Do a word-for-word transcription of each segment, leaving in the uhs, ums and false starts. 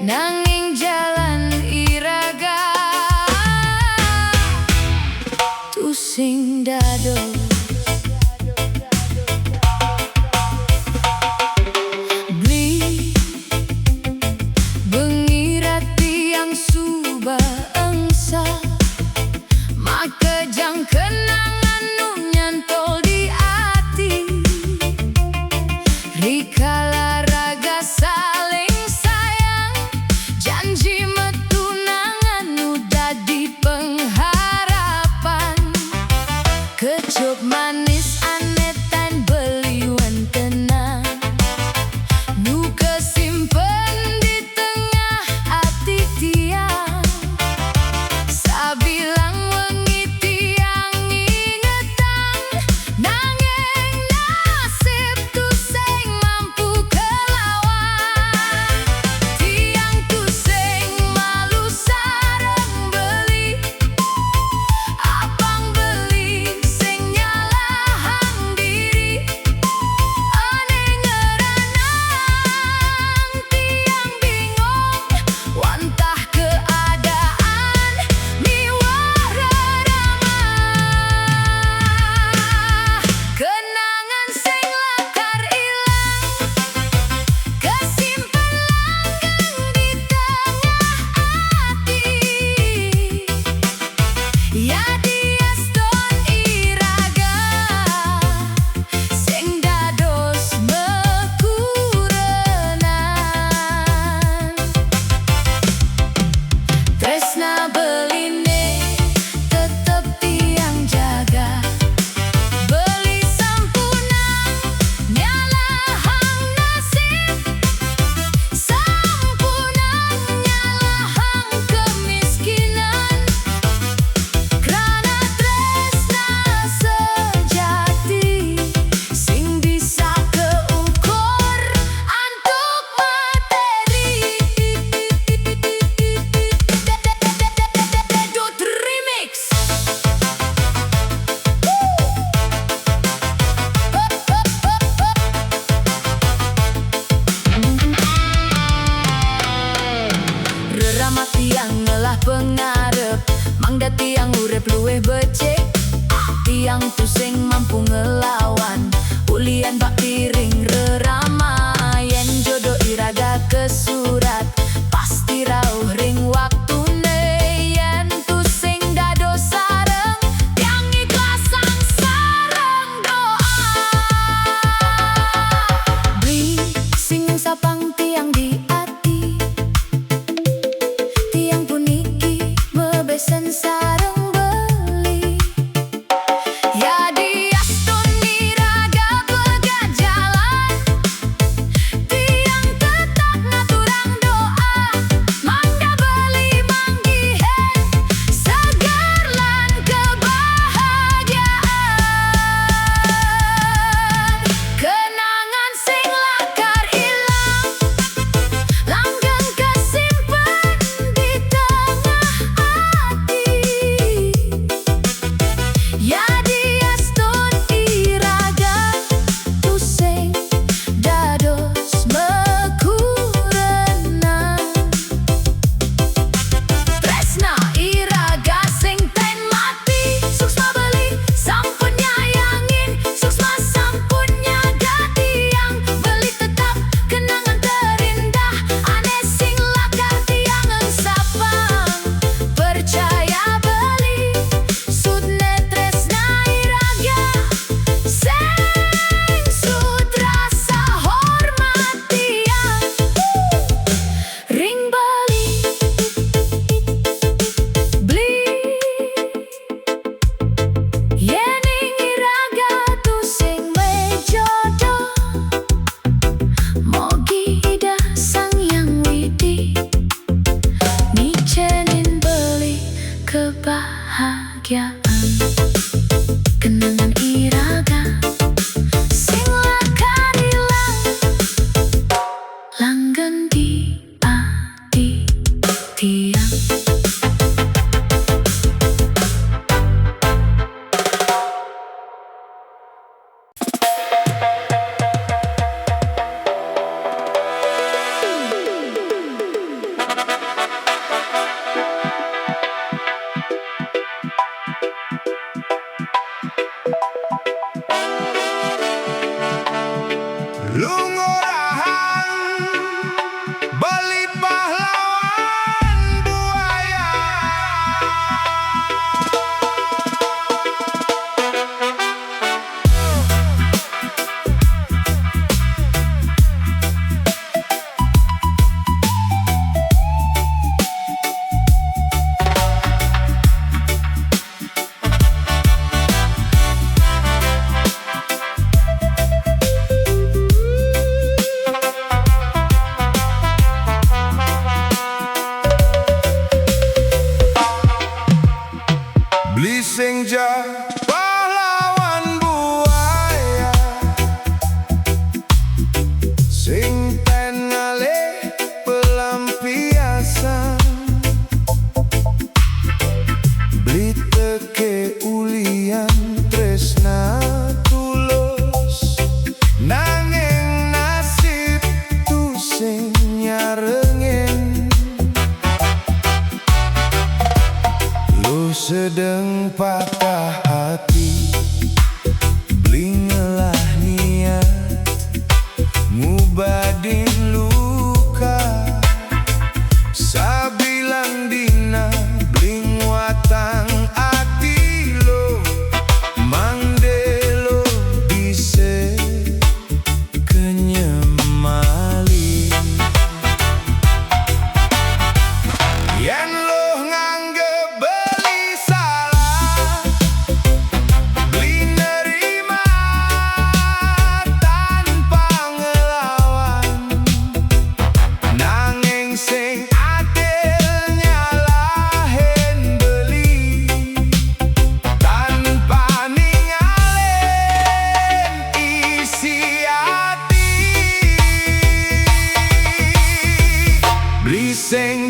Nanging jalan iraga tusing dados. Beli, bengi ra tiang suba engsah, makejang kenangan nu nyantol di ati. Rikala raga saling sayang, janji metu nangan nu dadi pengharapan. Kecup manis ane tain beli wentenan, nu kesimpen di tengah ati tiang. Sabilang wengi tiang ngingetang, nanging nasib tusing mampu kelawan. Tiang tusing malu sareng beli, apang beli sing nyalahang diri. Ane ngeranang tiang bingong, wantah keadaan miwah rerama. Kenangan sing lakar ilang, kesimpen langgeng di tengah ati. Yadiastun iraga sing dados mekurenan, tresna beline tetep tiang jaga. Beli sampunang nyalahang nasib, sampunang nyalahang kemiskinan. Krana tresna sejati sing bisa keukur antuk materi. Dut Remix. Rerama tiang ngelah pengarep, mangda tiang urip luwih becik. Tiang tusing mampu ngelawan ulian bakti ring rerama. Yen jodo iraga kesurat, pasti rauh ring waktune. Yen tusing dados sareng, tiang ikhlasang sareng doa. Beli sing nyungsapang tiang di ati, tiang puniki mabesen sareng beli. Yadiastun iraga pegat jalan, tiang tetap ngaturang doa, mangda beli manggihin seger lan kebahagiaan. Kenangan sing lakar ilang, langgeng kesimpen di tengah ati. Yadiastun iraga tusing dados mekurenan, tresna iraga sing tain mati. Suksma beli sampun nyayangin, suksma sampun nyaga tiang. Beli tetap kenangan terindah ane sing lakar tiang engsapang. Percaya beli, sutne tresna iraga sing sut rasa hormat tiang ring beli. Beli, yening iraga tusing majodo, mogi Ida Sang Hyang Widhi nicenin beli kebahagiaan. Kenangan iraga sing lakar ilang, langgeng di ati tiang.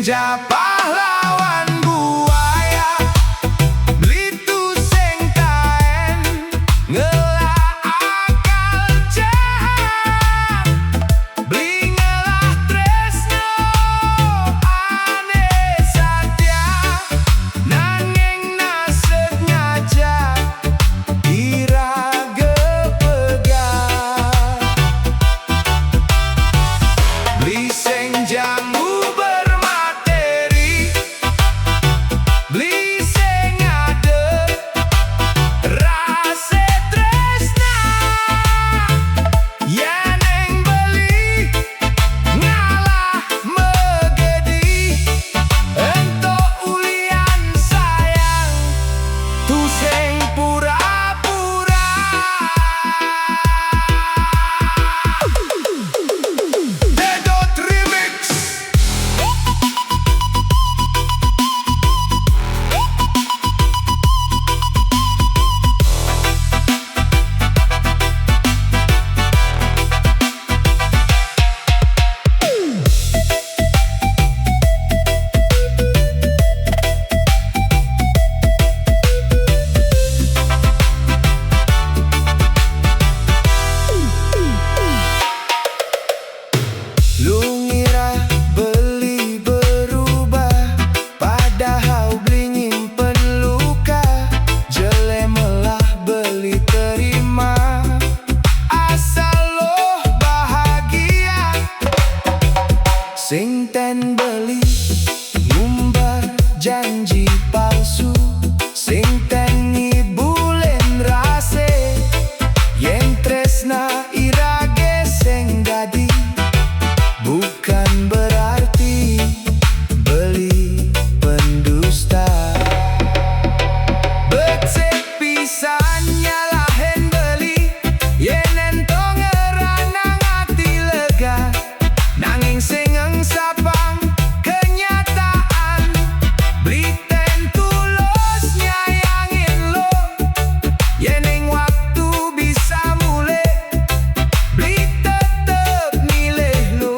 Japah lawan buaya, beli tusing taén, ngelah akal jahat, beli ngelah trésna ané satia, nanging nasib ngajak iraga pegat. Beli sing jang nguber matéri, beli sing ada rasa trésna. Yén ning beli ngalah magedi, ento ulian sayang, tusing pura-pura. Dédot Remix. Lu ngira beli berubah, padahal beli nyimpen luka. Jelé melah beli terima, asal loh bahagia. Sing ten beli ngumbar janji palsu, sing ten ngibulin rasa. Yén trésna iragé sing dadi, bukan berarti beli pendusta. Becik pisan nyalahin beli, yén ento ngeranang ati lega. Nanging sing engsapang kenyataan, beli ten tulus nyayangin lo. Yén ning waktu bisa mulih, beli tetep milih lo.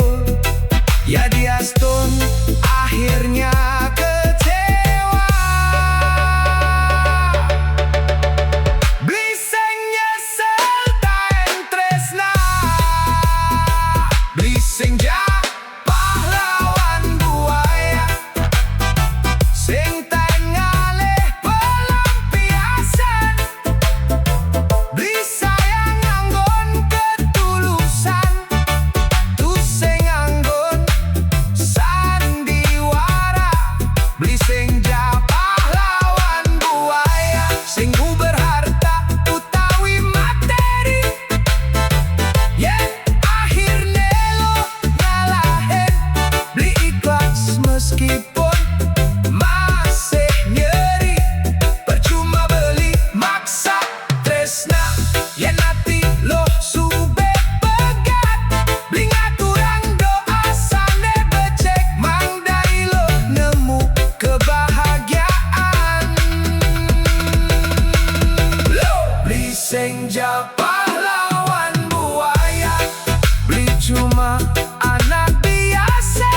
Ya diastun akhirnya kecewa. Beli sing nyesel taén trésna, beli sing ja pahlawan buaya, sing taén ngalih pelampiasan. Beli sayang anggon ketulusan, tusing anggon sandiwara. Beli sing ja pahlawan buaya, sing nguber harta utawi matéri. Yén akhirné lo ngalahin, beli ikhlas meskipun masih nyeri. Percuma beli maksa trésna, yén ati lo sube pegat. Beli ngaturang doa sané becik, mangda ilo nemu kebahagiaan. Lo beli sing ja pahlawan buaya, beli cuma anak biasa.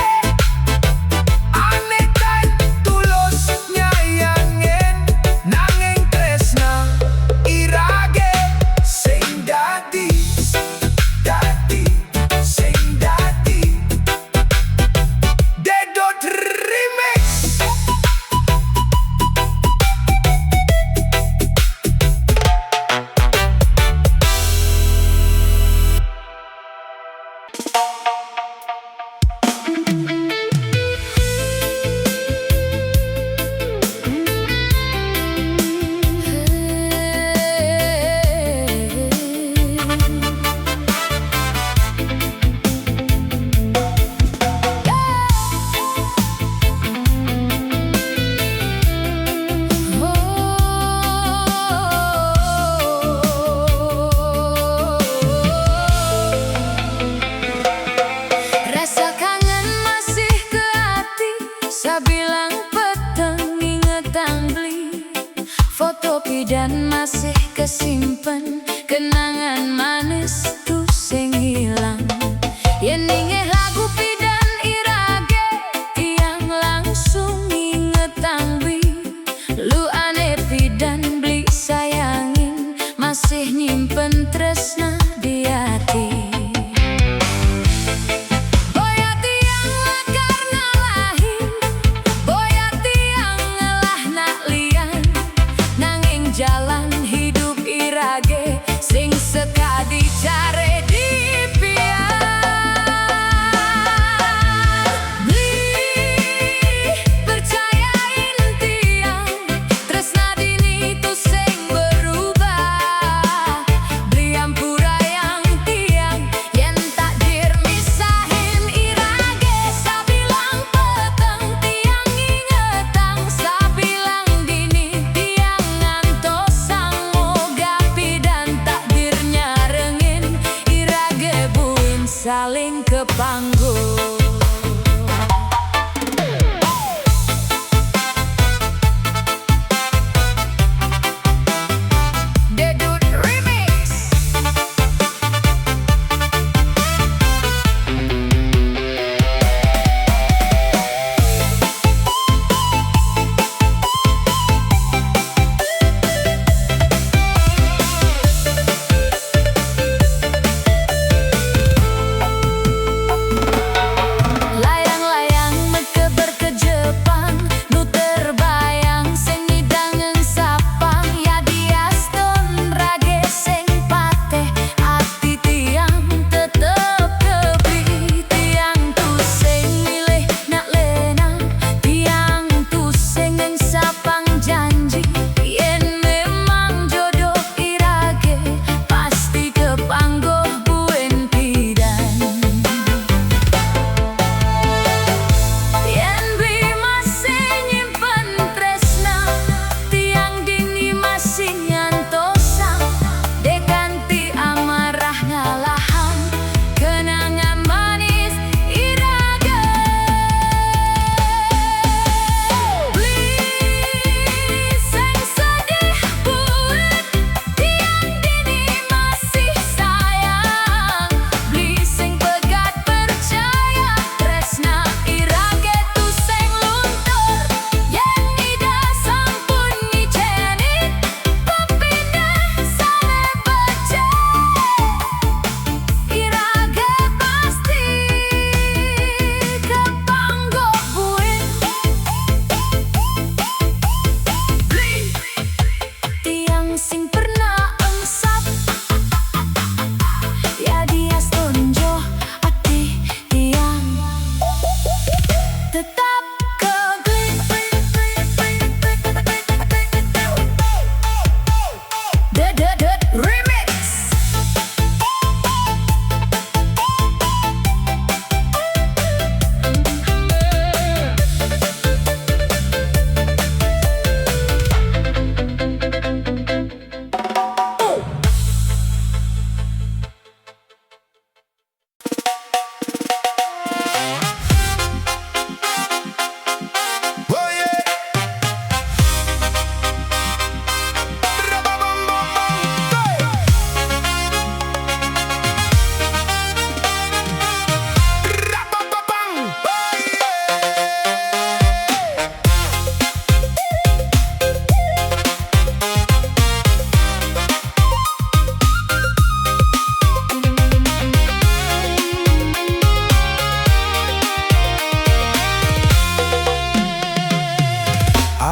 Ané taén tulus nyayangin, nanging trésna iragé sing dadi, dadi, sing dadi. Dédot Remix. Rasa kangen masih ke ati, sabilang peteng ngingetang beli. Foto pidan masih kesimpen, kenangan manis tusing hilang. Yén ningih lagu pidan iragé, tiang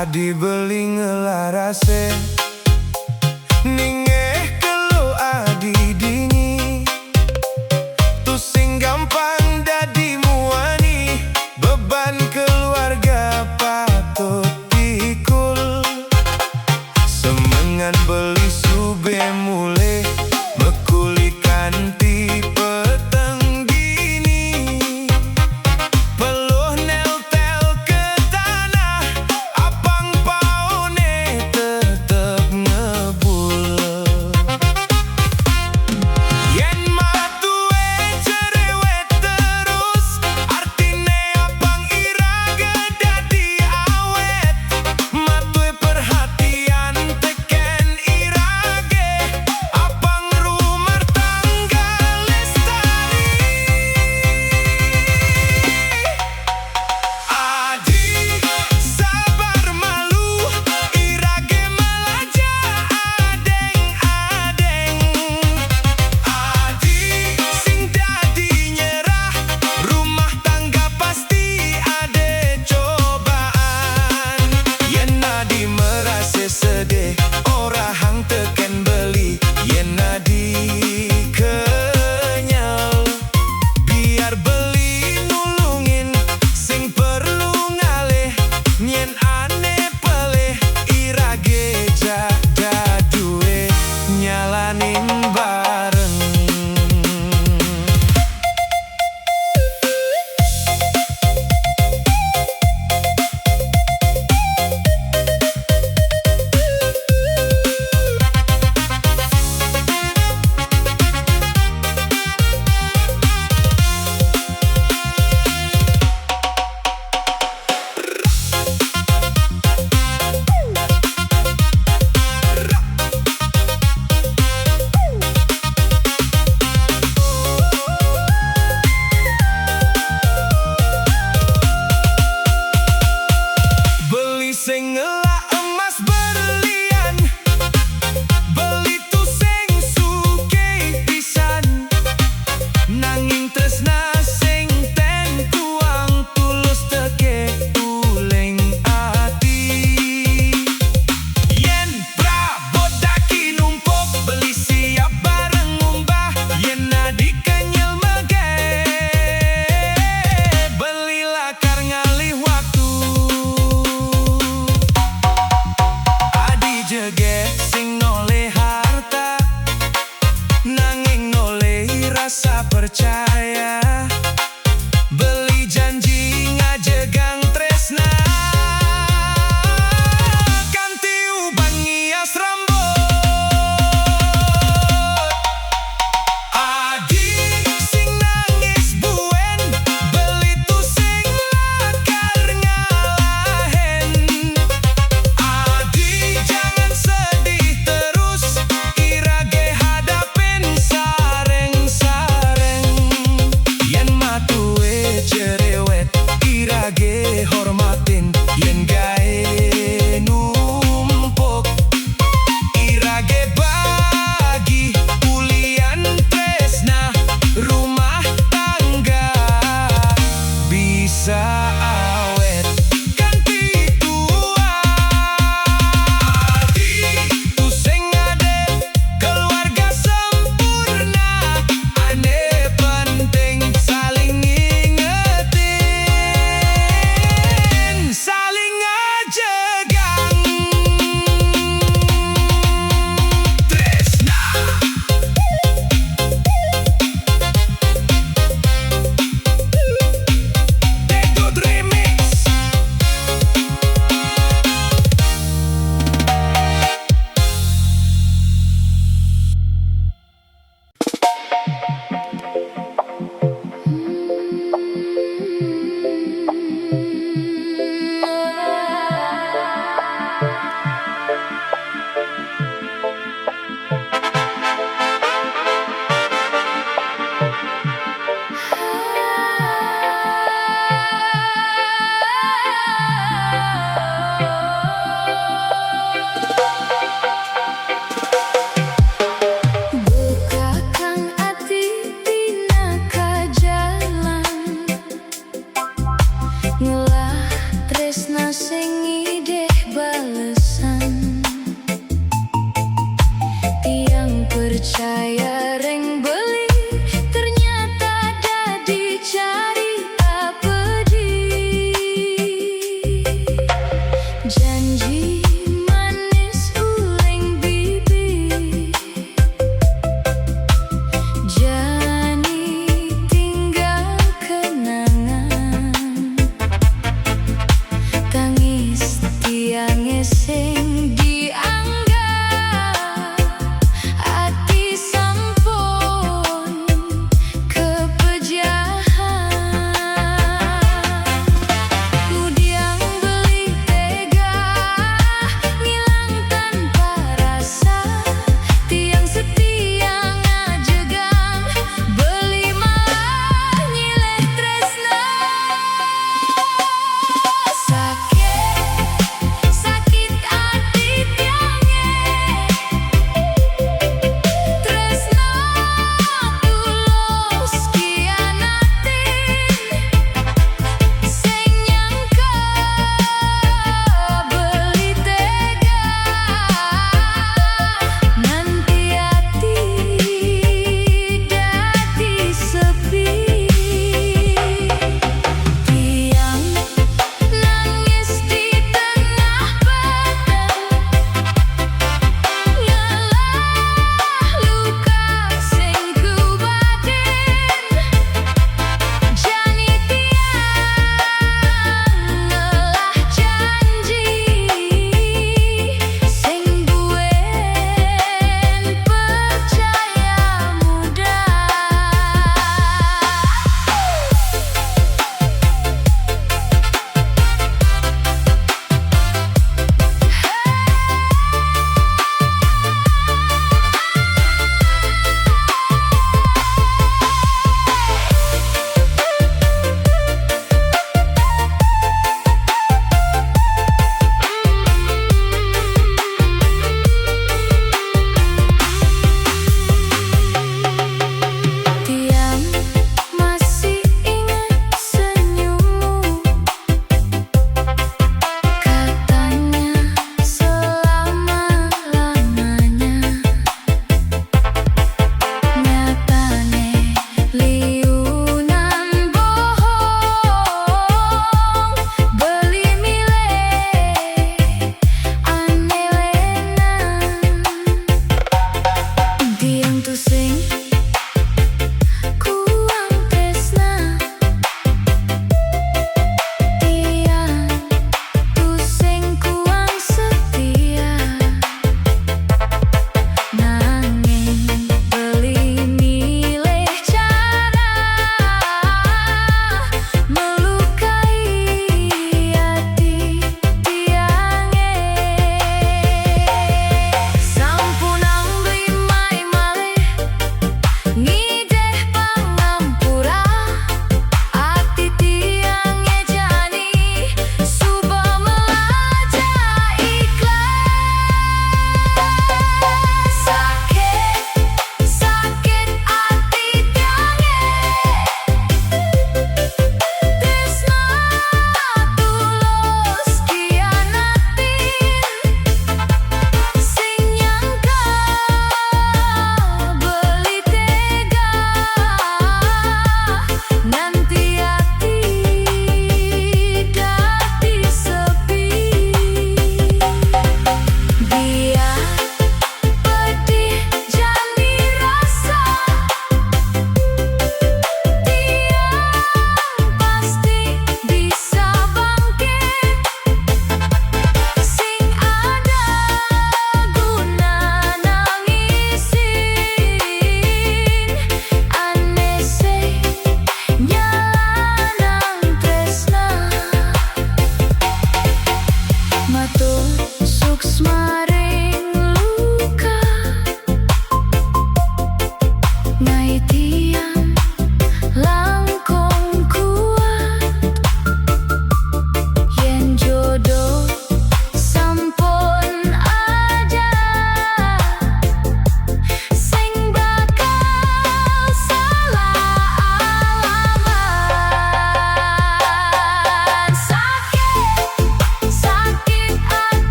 Adi beli ngelarase, ningeh kelu adi dinyi. Tusing gampang dadi muani, beban keluarga patut pikul. Semengan beli sube mulih, mekuli kanti peteng dini. Peluh neltel ke tanah, apang paune tetep ngebul. Yen matue cerewet terus, artine apang irage dadi awet. Matue perhatian teken irage, apang rumah tangga lestari. Adi sabar malu, irage malaja adeng-adeng. Adi sing dadi nyerah, rumah tangga pasti ade cobaan. Yen adi merase sedih, orahang teken beli, yen adi kenyel. Biar beli nulungin sing perlu ngalih, yen ane pelih irage ja dadue nyalanin bareng. Beli sing ngelak emas berlian, beli tusing sugih pisan. Nanging tresna sing ten tuang tulus teke tuling ati. Yen prabot daki numpuk, beli siap bareng ngumbah. Yen adi kenyel mege, beli lakar ngalih waktu. Adi jege sing noleh harta, nanging noleh rasa percaya. Beli janji ngajegang tresna, kanti uban ngias rambut. Adi sing nangis buen, beli tusing lakar ngalahin. Adi jangan sedih terus, irage hadapin sareng-sareng. Yen matue cerewet, irage hormatin. Yen gae numpuk, irage bagi. Ulian tresna rumah tangga bisa awet kanti tua. Adi tusing ade keluarga sempurna, ane penting saling ngingetin, saling ngajegang tresna. Dangdut Remix. Bekakang ati pinaka jalan, ngelah tresna sing idih.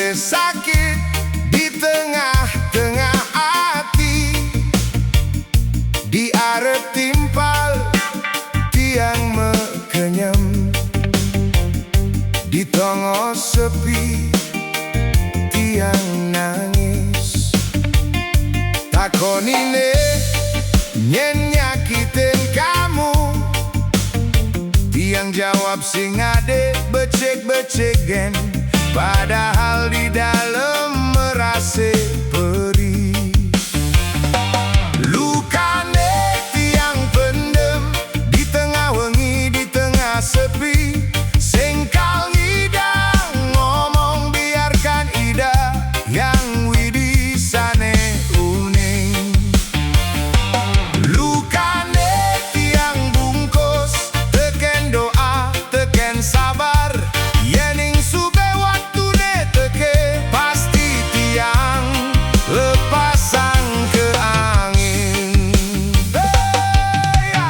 Sakit di tengah-tengah ati, di arep timpal tiang mekenyem, di tongo sepi tiang nangis. Takonine nyen nyakitin kamu, tiang jawab sing ade becik-beciken, padahal di dalem merase pedih. Lukane tiang pendem di tengah wengi, di tengah sepi, sengkal ngidang ngomong biarkan ida yang widi sane uning. Lukane tiang bungkus teken doa, teken sabar, yening sube waktune teke, pasti tiang lepasang ke angin. Hey, ya!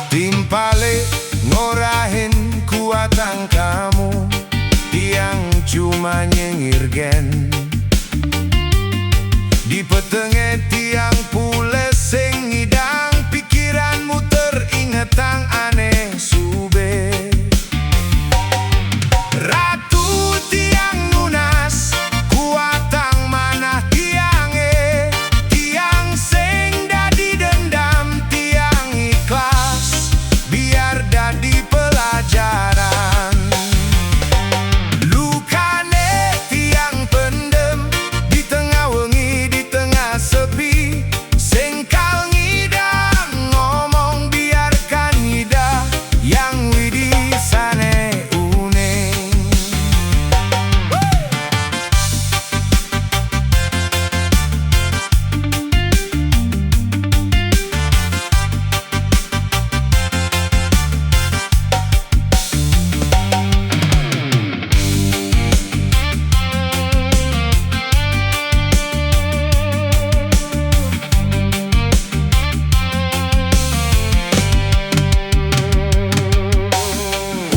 Timpale ngorahin kuatang kamu, tiang cuma nyengirgen. Di petenge tiang pules sing ngidang, pikiran muter ingetang ane sube. Ratu tiang nunas, kuatang manah tiange, tiang sing dadi dendam, tiang ikhlas, biar dadi pelajaran. Lukane tiang pendem di tengah wengi, di tengah sepi, sengkal ngidang ngomong biarkan ida yang widi sane uning.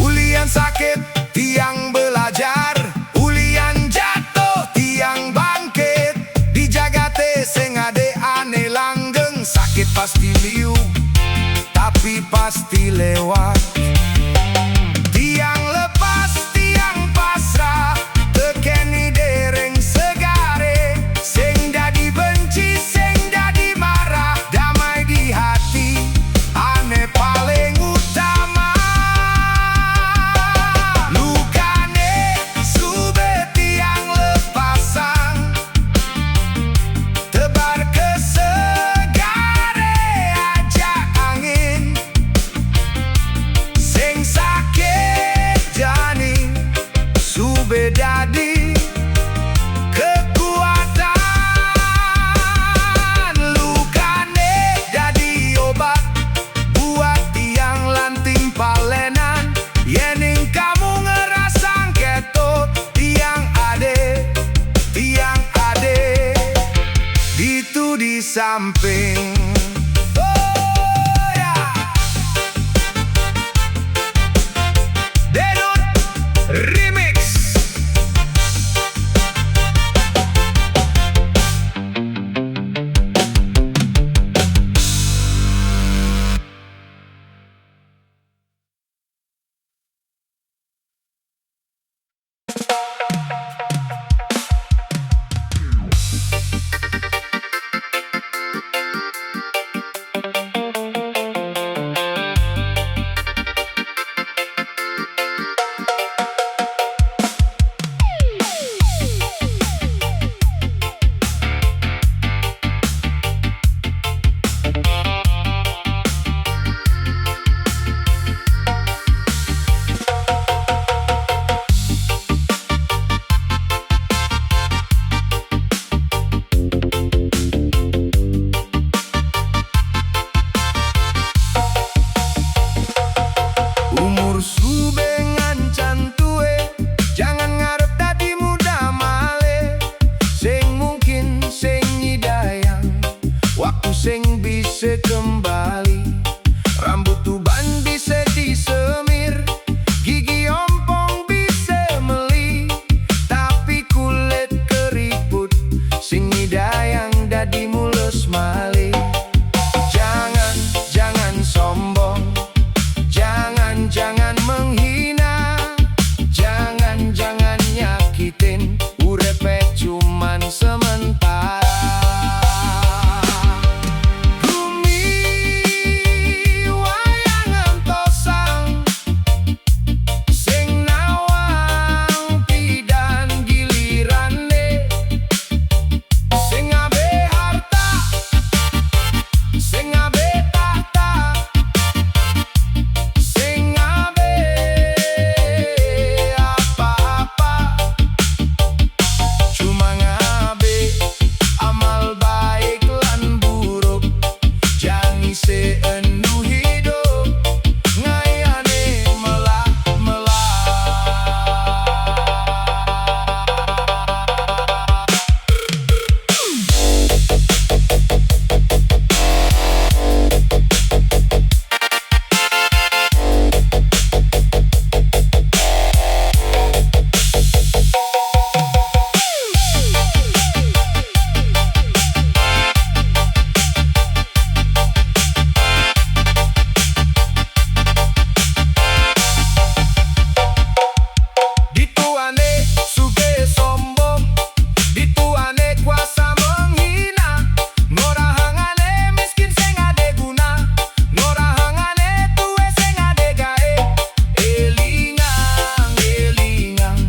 Ulian sakit tiang belajar, ulian jatuh tiang bangkit. Di jagate sing ade ane langgeng, sakit pasti liu, tapi pasti lewat. Tiang lepas, tiang pasrah, tekeni dereng segare, sing dadi benci, sing dadi marah, damai di hati, ane paling utama. Lukane sube tiang lepasang, tebar ke segare ajak angin. Sing sakit jani sube dadi kekuatan. Lukane dadi obat buat tiang lan timpalenan. Yening kamu ngerasang keto, tiang ade, tiang ade, ditu di samping. Oh, ya. Denut Remix. bise kembali. Rambut uban bise disemir, gigi ompong bise meli, tapi kulit keriput sing nyidayang dadi mulus malih. Jangan, jangan sombong, jangan, jangan menghina, jangan, jangan nyakitin urepe cuman sementara. Gumi wayah ngantosang, sing nawang pidan gilirane, sing abe harta, sing abe tahta, sing abe apa-apa, cuma ngabe amal baik lan buruk. Jani se enu hidup ngayane melah-melah. Dituane suge sombong, dituane kuasa menghina, ngorahangane miskin sing ade guna, ngorahangane tue sing ade gae. Elingang, elingang,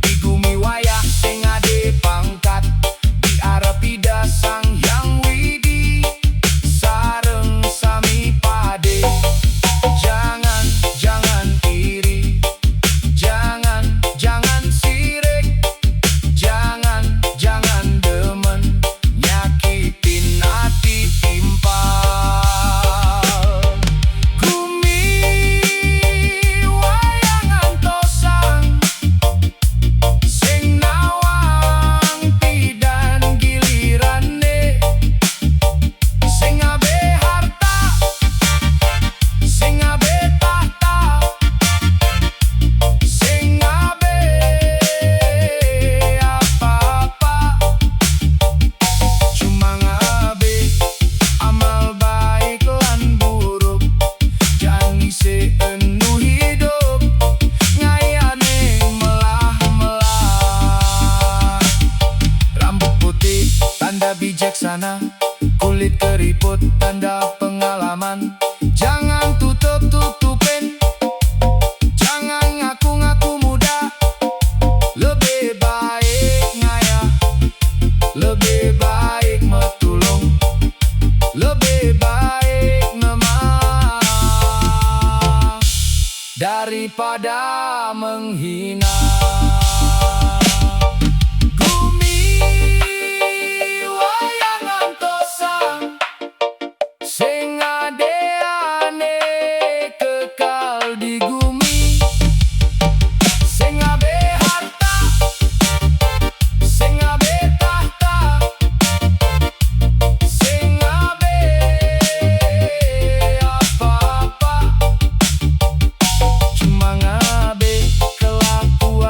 di gumi wayah sing ade pangkat, di arep Ida Sang Hyang Widi sareng sami pade. Jangan, jangan iri, jangan, jangan sirik, jangan, jangan demen nyakitin ati timpal. Gumi wayah ngantosang, sing nawang pidan gilirane, sing abe harta, sing abe tahta, sing abe apa-apa, cuma ngabe amal baik lan buruk. Jani se enu hidup ngayane melah-melah. Rambut putih tanda bijaksana, kulit keriput tanda pengalaman. Jangan tutup-tutupin, jangan ngaku-ngaku muda. Lebih baik ngayah, lebih baik metulung, lebih baik ngemah daripada menghina. Gumi wayah ngantosang, sing adeane kekal di gumi, sing abe harta, sing abe tahta, sing abe apa-apa, cuma ngabe kelakuan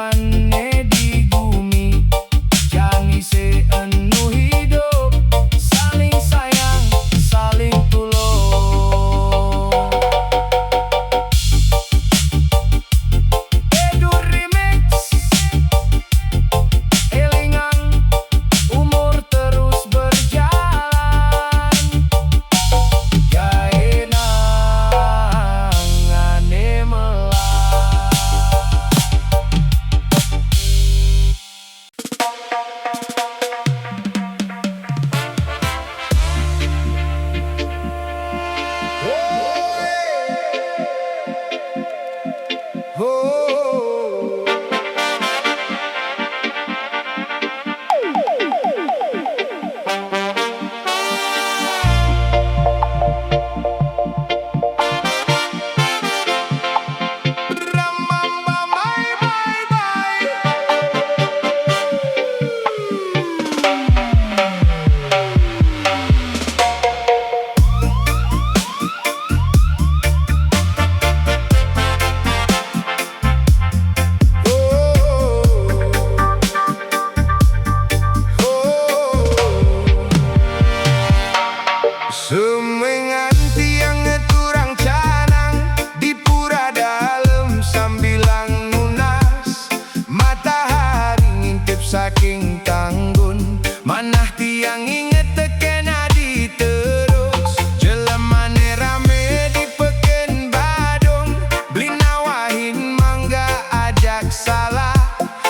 Ngan tiang ngeturang canang di pura dalem sambilang nunas. Matahari ngintip saking tanggun, manah tiang inget teken adi terus. Jelemane rame di peken Badung, beli nawahin mangga ajak salah.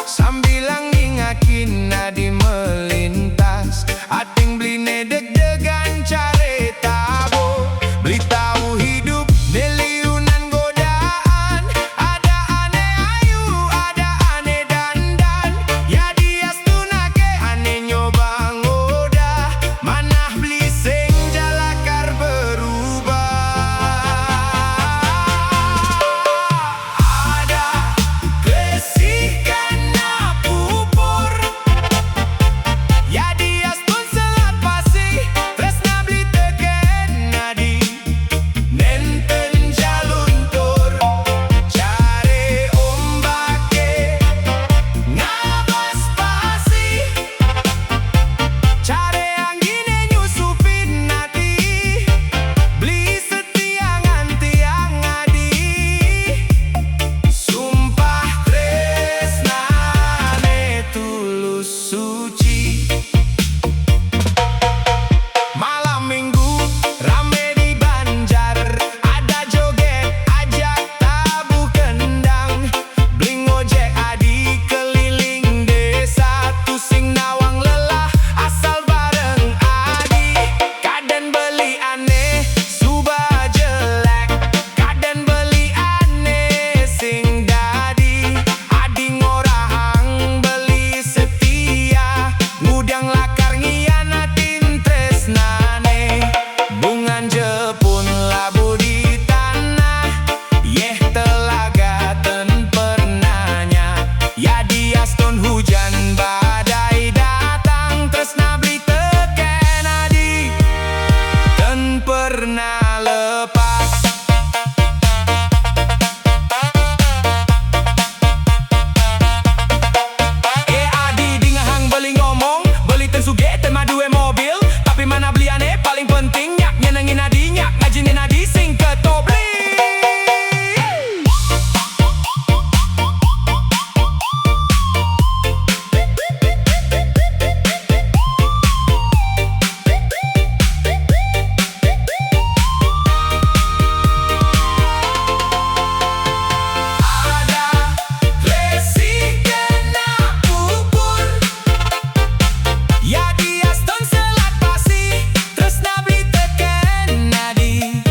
Sambilang ningakin adi melintas, ating beline deg-degan care tabo. Beli tau hidup ne liunan godaan, ada ane ayu, ada ane dandan. Ya diastunake ane nyoba ngodah, manah beli sing jalakar berubah. Ada klesi kena pupur. Ya diastun selat pasi, tresna beli teken adi. Nenten jaluntur, care ombake ngabas pasi. Care anggine nyusupin ati, beli setia ngan tiang adi. Sumpah tresnane tulus suci. Malam minggu rame di banjar, ada joget ajak tabuh kendang. Beli ngojek adi keliling desa, tusing nawang lelah asal bareng adi. Kaden beli ane suba jelek, kaden beli ane sing dadi. Adi ngorahang beli setia, ngudang lakar ngianatin tresnane. Bungan jepun labuh di tanah, yeh telaga ten pernah nyat. Ya diastun hujan badai datang, tresna beli teken adi ten pernah lepas. Eh adi, dingehang beli ngomong, beli ten sugih, ten madue mobil, tapi manah beli ane paling penting, nyak nyenengin adi, nyak ngajinin adi sing keto beli. Ada klesi kena pupur. Ya diastun selat pasi, tresna beli teken adi.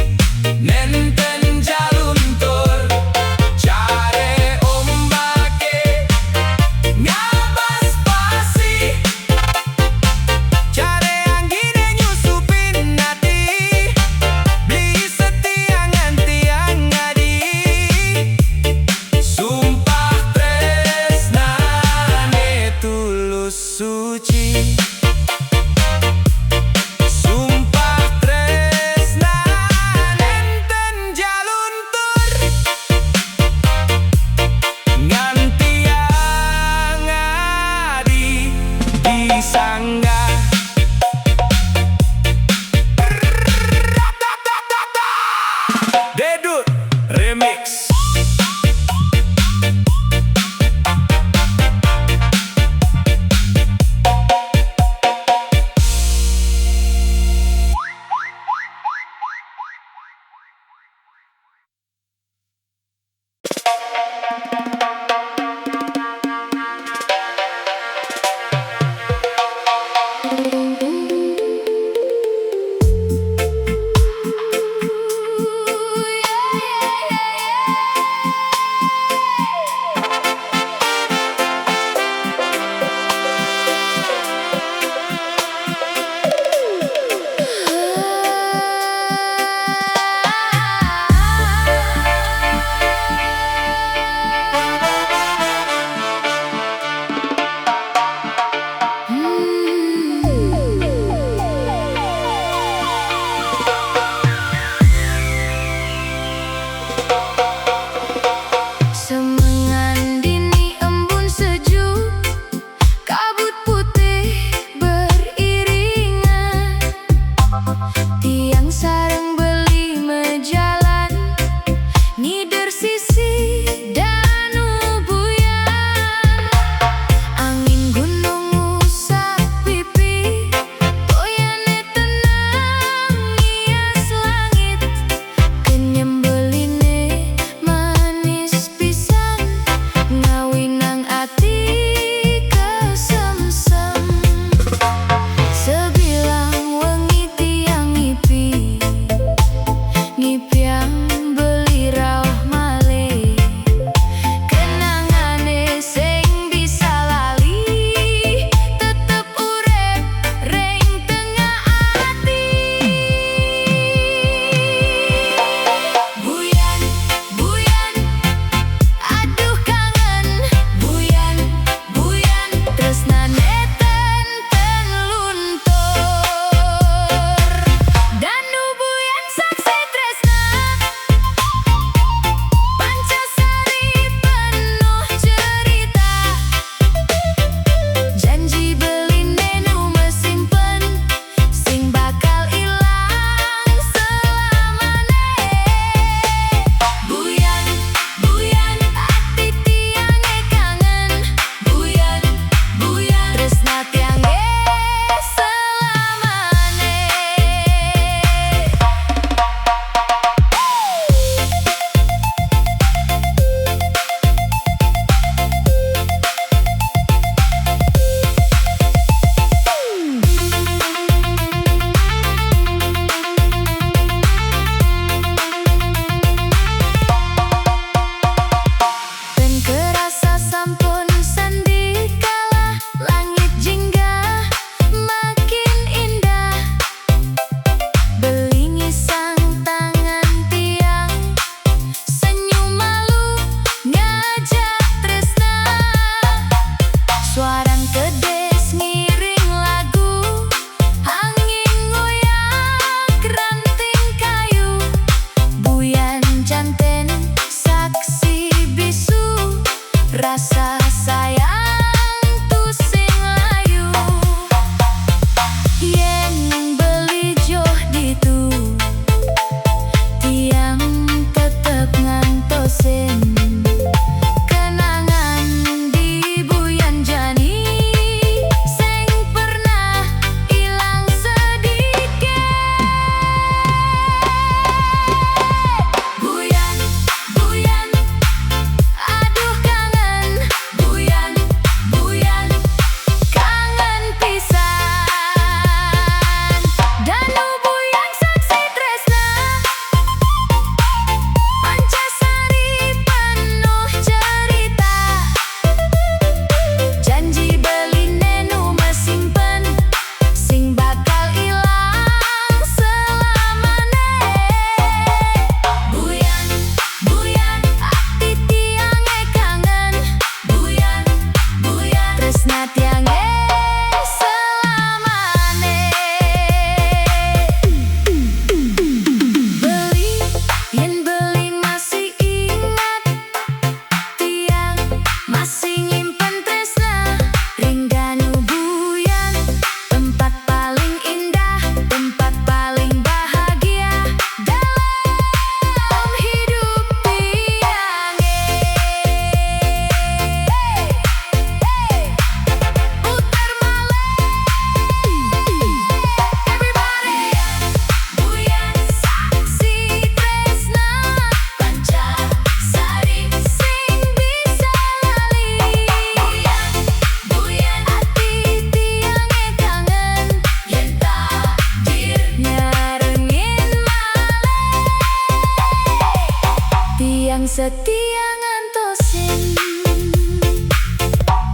Setia ngantosin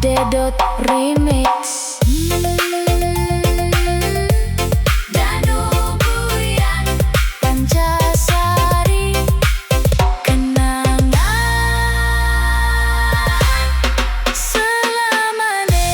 Dedot Remix. Danu Buyan, Kancah Sari, kenangan selamane.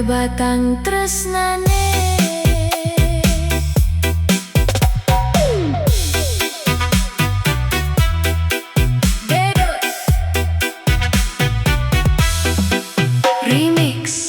Batang tresnané. Remix.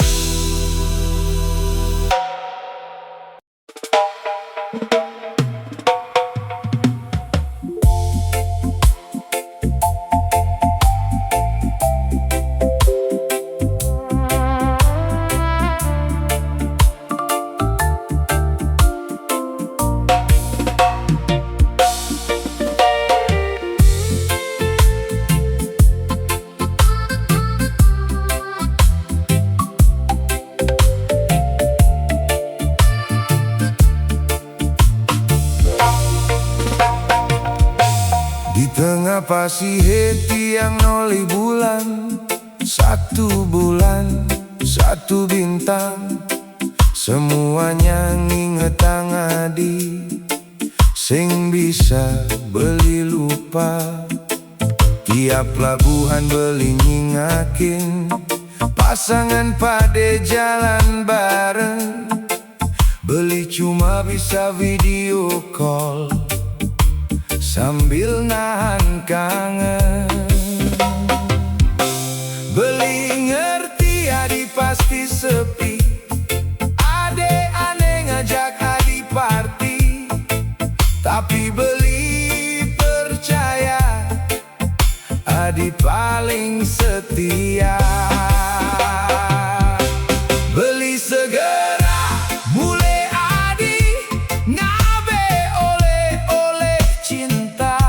Di tengah pasihe tiang nolih bulan, satu bulan, satu bintang. Semuanya ngingetang adi, sing bisa beli lupa. Tiap labuhan beli nyingakin pasangan pade jalan bareng. Beli cuma bisa video call sambil nahan kangen. Beli ngerti adi pasti sepi, ade ane ngajak adi party, tapi beli percaya adi paling setia. Beli segera mule adi ngabe oleh-oleh cinta.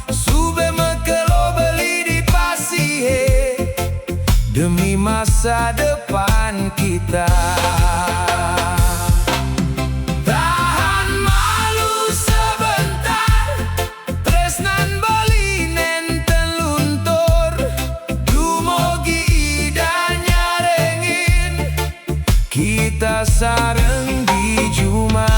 Sube mekelo beli di pasihe demi masa depan kita. Tahan malu sebentar, tresnan beli nenten luntur, dumogi ida nyarengin, kita sareng di juma.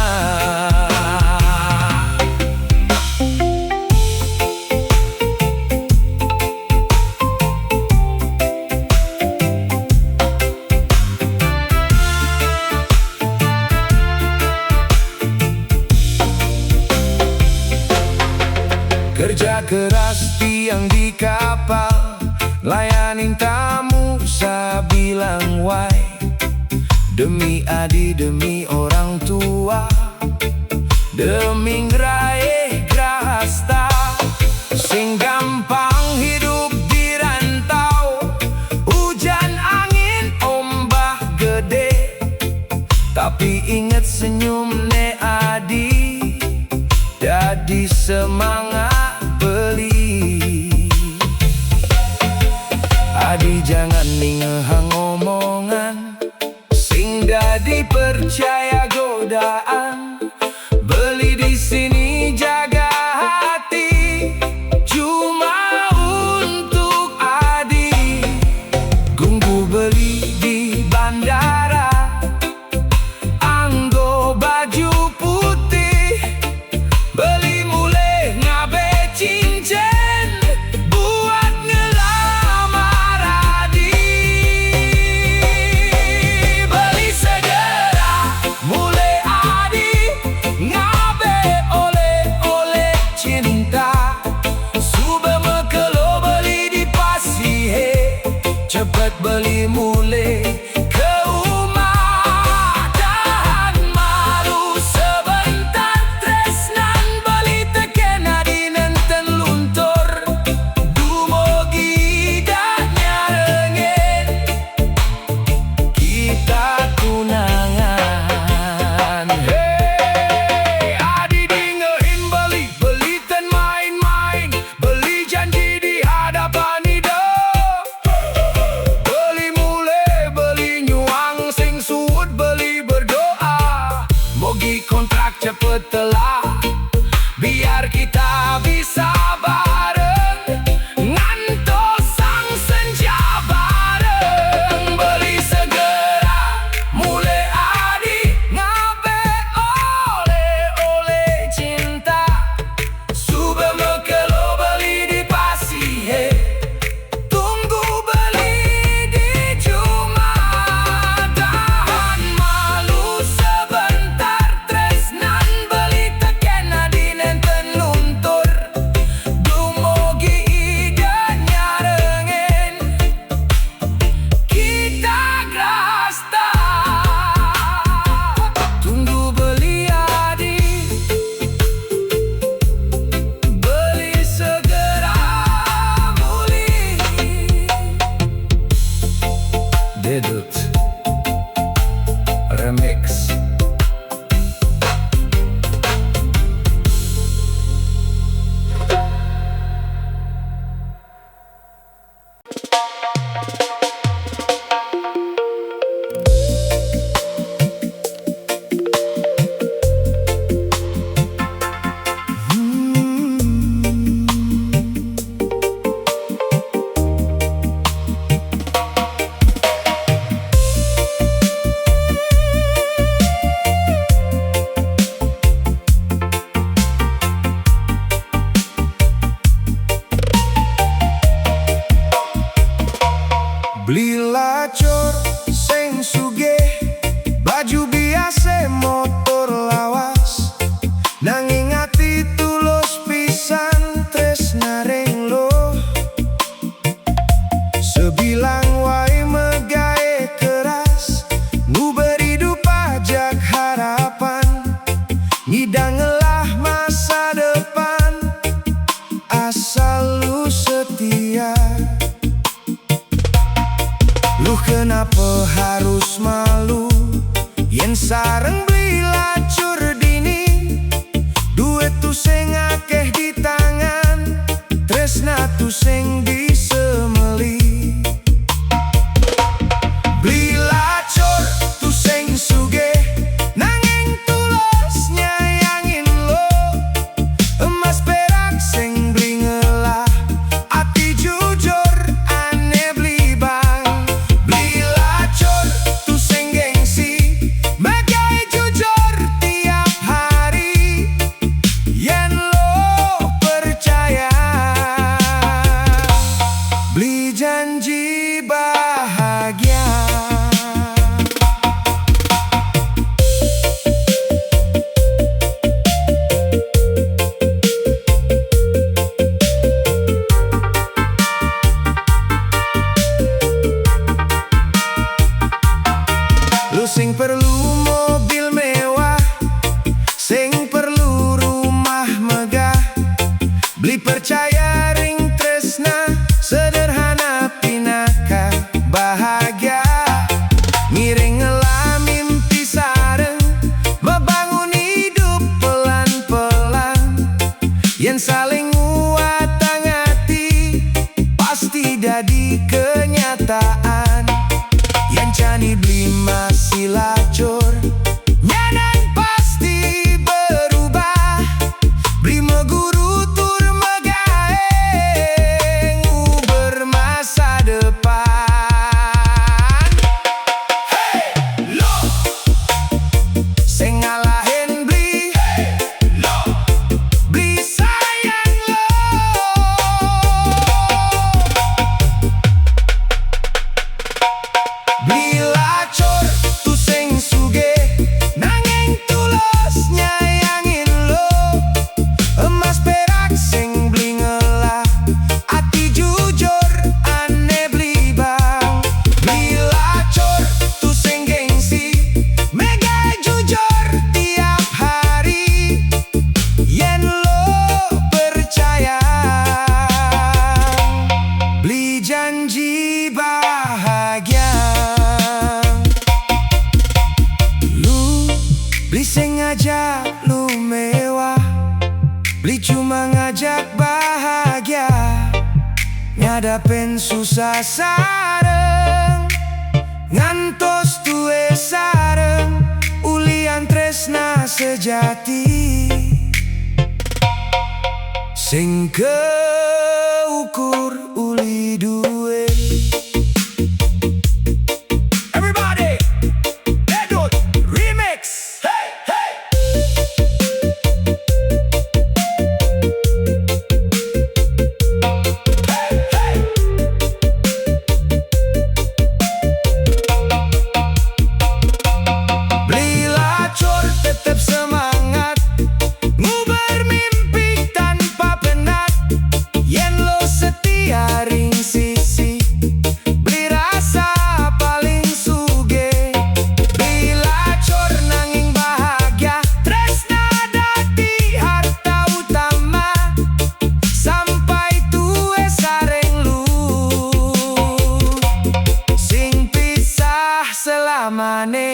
Kerja keras tiang di kapal, layanin tamu sabilang wai. Demi adi, demi orang tua, demi ngeraih grahasta. Sing gampang hidup di rantau, hujan angin ombak gede. Tapi inget senyum ne adi, dadi semangat beli. Adi jangan ningehang omongan sing dadi percaya godaan. Beli di sini jaga hati, cuma untuk adi. Gunggu beli di bandara, anggo baju putih. Beli mule ngabe cincin buat ngelamar adi. Beli segera mule adi ngabe oleh-oleh cinta. Sube mekelo beli di pasihe, cepet beli mule ke uma. Tahan malu sebentar, tresnan beli teken adi nenten luntur, dumogi ida nyarengin, kita tunangan. Hei, adi dingehin beli, beli ten main-main, beli janji di hadapan ida. Beli mule, beli nyuang sing suud, beli berdoa mogi kontrak cepet telah, biar kita bisa bareng ngantosang senja bareng. Beli segera mule adi ngabe oleh-oleh cinta. Sube mekelo beli di pasihe, tunggu beli di juma. Tulos pisan tresna reng lo. Sebilang waé megaé keras, nguber idup ajak harapan, ngidang ngelah masa depan, asal lu setia. Lu kenapa harus malu? Yén sareng Bli Lacur dini, duit tusing akéh di tangan, tresna tusing bisa meli. Bli Lacur tusing sugih, nanging tulos nyayangin lo. Emas pérak sing Bli ngelah, ati jujur ané Bli bang. Bli Lacur tusing géngsi, megai jujur tiap hari. Yén lo percaya, Bli janji bahagia. Lu sing perlu mobil mewah, sing perlu rumah megah, Bli percaya ring tresna, sederhana pinaka bahagia. Ngiring ngelah mimpi sareng, mebangun idup pelan-pelan. Yén saling nguatang ati, pasti dadi kenyataan. Yén jani Bli masih lacur, nyanan pasti berubah. Bli meguru tur megaé, nguber masa depan. Hey, lo! Sing ngalahin Bli, hey, lo! Bli sayang lo. Bli Lacur tusing sugih, nanging tulos nyayangin lo. Emas pérak sing Bli ngelah, ati jujur ané Bli bang. Bli Lacur tusing géngsi, megai jujur tiap hari. Yén lo percaya, Bli janji bahagia. Lu, Bli sing ngajak lu mewah, Bli cuma ngajak bahagia. Ngadapin susah sareng, ngantos tué sareng, ulian tresna sejati. Sing keukur uli duit. Everybody, Bedut Remix. Hey, hey. Hey, hey. Bli Lacur tetep semangat, nguber mimpi tanpa penat. Yén lo setia ring sisi, Bli rasa paling sugih. Bli Lacur nanging bahagia, tresna dadi harta utama. Sampai tué sareng lu, sing pisah selamané.